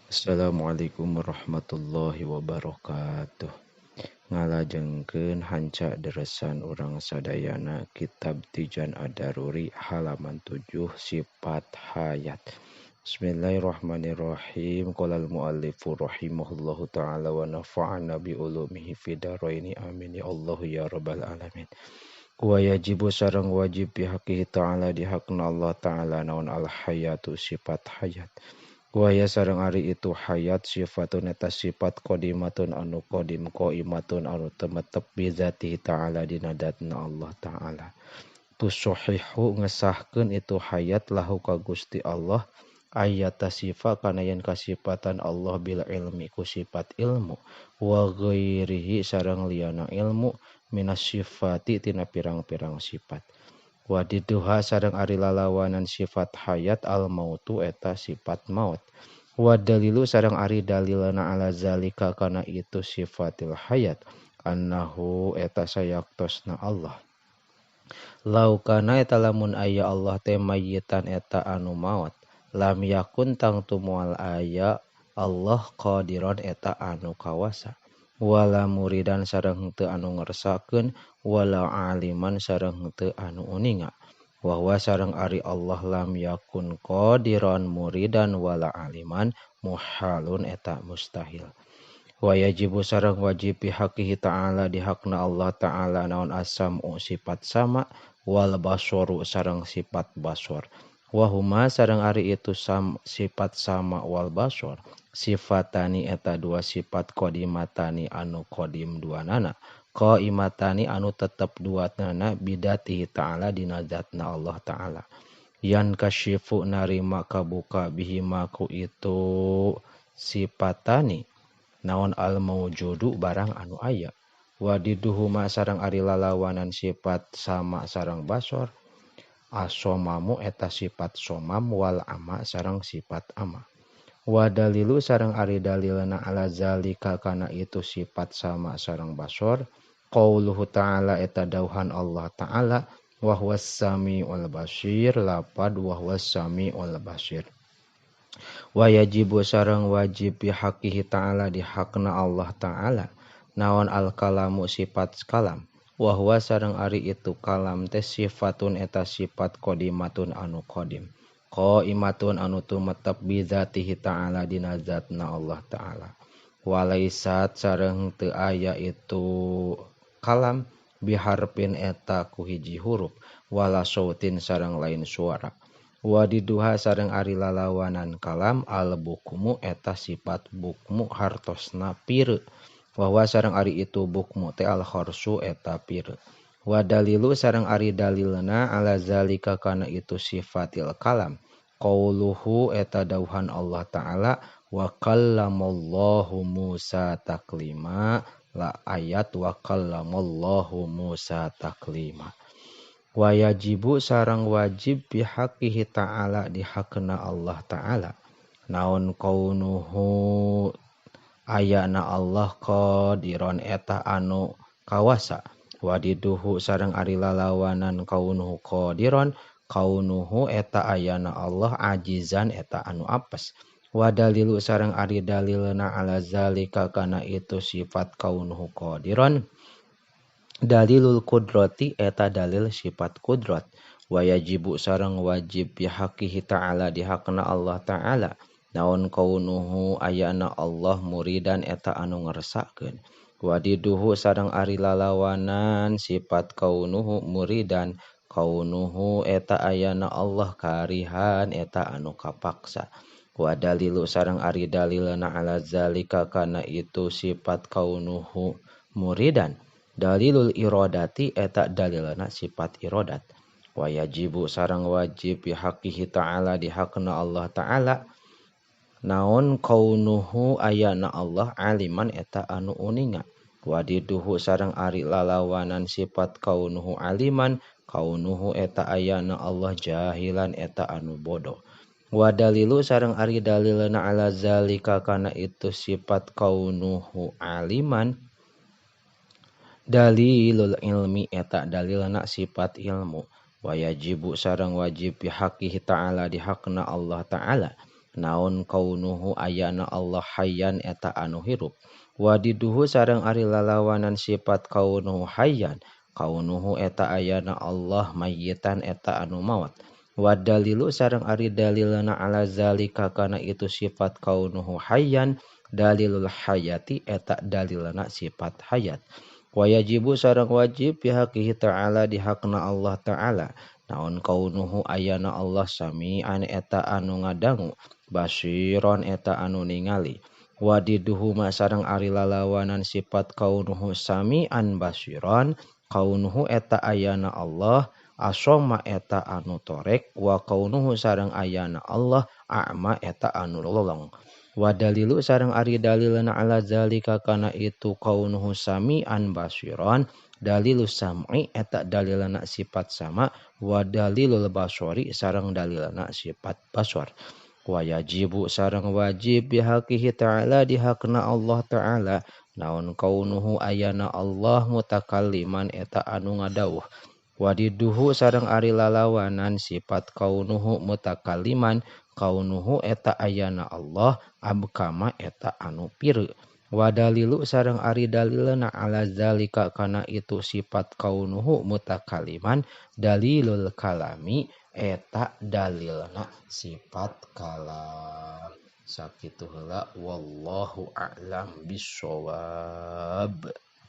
Assalamualaikum warahmatullahi wabarakatuh. Ngalajengkeun hanca deresan urang sadayana kitab Tijan Ad-Daruri halaman 7 sifat hayat. Bismillahirrahmanirrahim. Qala al-muallifu rahimahullahu ta'ala wa nafa'ana bi ulumihi fid dharaini amin ya Allah ya rabbal alamin. Wa yajibu sareng wajib bihaqihi ta'ala dihakna Allah ta'ala naon al hayatu sifat hayat. Waya sareng ari itu hayat sifatun eta sifat qadimatun anu qadim qaimatun anu temetep bizatihi ta'ala dina datna Allah ta'ala. Tusahihu ngesahkeun itu hayat lahu ka Gusti Allah ayata sifat kana yen kasifatan Allah bil ilmi ku sifat ilmu wa ghairihi sareng liyana ilmu minas sifati tina pirang-pirang sifat. Wadiduha sareng ari lalawanan sifat hayat al mautu eta sifat maut. Wadalilu sareng ari dalilna ala zalika kana itu sifatil hayat annahu eta sayaktosna Allah. Lau kana eta lamun aya Allah teh mayitan eta anu maut lam yakun tangtu moal aya Allah qadiron eta anu kawasa. Wala muridan sareng henteu anu ngersakeun wala aliman sareng henteu anu uninga. Wa huwa sareng ari Allah lam yakun qadiran muridan wala aliman muhalun eta mustahil. Wa yajibu sareng wajib bihaqihi ta'ala dihakna Allah ta'ala naon as-sam'u sifat sama wal basaru sareng sifat basar. Wa huma sareng ari itu sifat sama wal basar sifatani eta dua sifat qadimatani anu qadim duanana qaimatani anu tetep duanana bidatihi ta'ala dina zatna Allah ta'ala. Yan kasyifu narima kabuka bihima ku itu sifatani naon al maujudu barang anu aya. Wadiduhuma sareng ari lalawanan sifat sama sareng basar asomamu eta sifat somam wal ama sareng sifat ama. Wadalilu sareng ari dalilna ala zalika kana itu sifat sama sareng basor qauluhu ta'ala eta dauhan Allah ta'ala wa huwas samiul basir lapad wa huwas samiul basir. Wa yajibu sareng wajib bihaqihi ta'ala dihakna Allah ta'ala naon al kalamu sifat kalam wa huwa sareng ari itu kalam teh sifatun eta sifat qadimatun anu qadim qaimatun anu tumetep bizatihi ta'ala dina zatna Allah ta'ala. Walaisat sareng teu aya itu kalam biharpin eta ku hiji huruf wala sautin sareng lain suara. Wadiduha sareng ari lalawanan kalam al bukmu eta sifat bukmu hartosna pireuk. Wa huwa sareng ari itu bukmu teh al kharsu eta pireuk. Wa dalilu sareng ari dalilna ala zalika kana itu sifatil kalam qauluhu eta dauhan Allah ta'ala wa kallamallahu Musa taklima la ayat wa kallamallahu Musa taklima. Wa yajibu sareng wajib bihaqihi ta'ala dihakna Allah ta'ala naon kaunuhu ayana Allah qadiron eta anu kawasa. Wadiduhu sareng ari lalawanan kaunuhu qadiron kaunuhu eta ayana Allah ajizan eta anu apes. Wadalilu sareng ari dalilna ala zalika kana itu sifat kaunuhu qadiron dalilul qudrati eta dalil sifat kudrat. Wa yajibu sareng wajib bihaqihi ta'ala dihakna Allah ta'ala naon kaunuhu ayana Allah muridan eta anu ngersakeun. Wadiduhu sareng ari lalawanan sifat kaunuhu muridan kaunuhu eta ayana Allah karihan eta anu kapaksa. Wadalilu sareng ari dalilna ala zalika kana itu sifat kaunuhu muridan dalilul iradati eta dalilna sifat iradat. Wa yajibu sareng wajib bihaqihi ta'ala dihakna Allah ta'ala naon kaunuhu ayana Allah aliman eta anu uninga. Wadiduhu sareng ari lalawanan sifat kaunuhu aliman kaunuhu eta ayana Allah jahilan eta anu bodoh. Wadalilu sareng ari dalilna ala zalika kana itu sifat kaunuhu aliman dalilul ilmi eta dalilna sifat ilmu. Wa yajibu sareng wajib bihaqihi ta'ala dihakna Allah ta'ala Naon kaunuhu ayana Allah hayyan eta anu hirup. Wadiduhu sareng ari lalawanan sifat kaunuhu hayyan kaunuhu eta ayana Allah mayyitan eta anu maot. Wadalilu sareng ari dalilna ala zalika kana itu sifat kaunuhu hayyan dalilul hayati eta dalilna sifat hayat. Wayajibu sareng wajib pihakihi ta'ala dihakna Allah ta'ala naon kaunuhu ayana Allah sami'an eta anu ngadangu basiron eta anu ningali. Wadiduhu ma sareng ari lalawanan sifat kaunuhu sami'an basiron kaunuhu eta ayana Allah asoma eta anu torek wa kaunuhu sareng ayana Allah a'ma eta anu lolong. Wa dalilu sareng ari dalilna ala zalika kana itu kaunuhu sami'an basiron dalilu sam'i eta dalilna sifat sama wa dalilul basori sareng dalilna sifat basor. Wa yajibu sareng wajib bihaqihi ta'ala dihakna Allah ta'ala naon kaunuhu ayana Allah mutakalliman eta anu ngadawuh. Wadiduhu sareng ari lalawanan sifat kaunuhu mutakalliman kaunuhu eta ayana Allah abkama eta anu pireu. Wadalilu sareng ari dalilna ala zalika kana itu sifat kaunuhu mutakalliman dalilul kalami eta dalilna sifat kalam. Sakitu heula wallahu a'lam bissawab.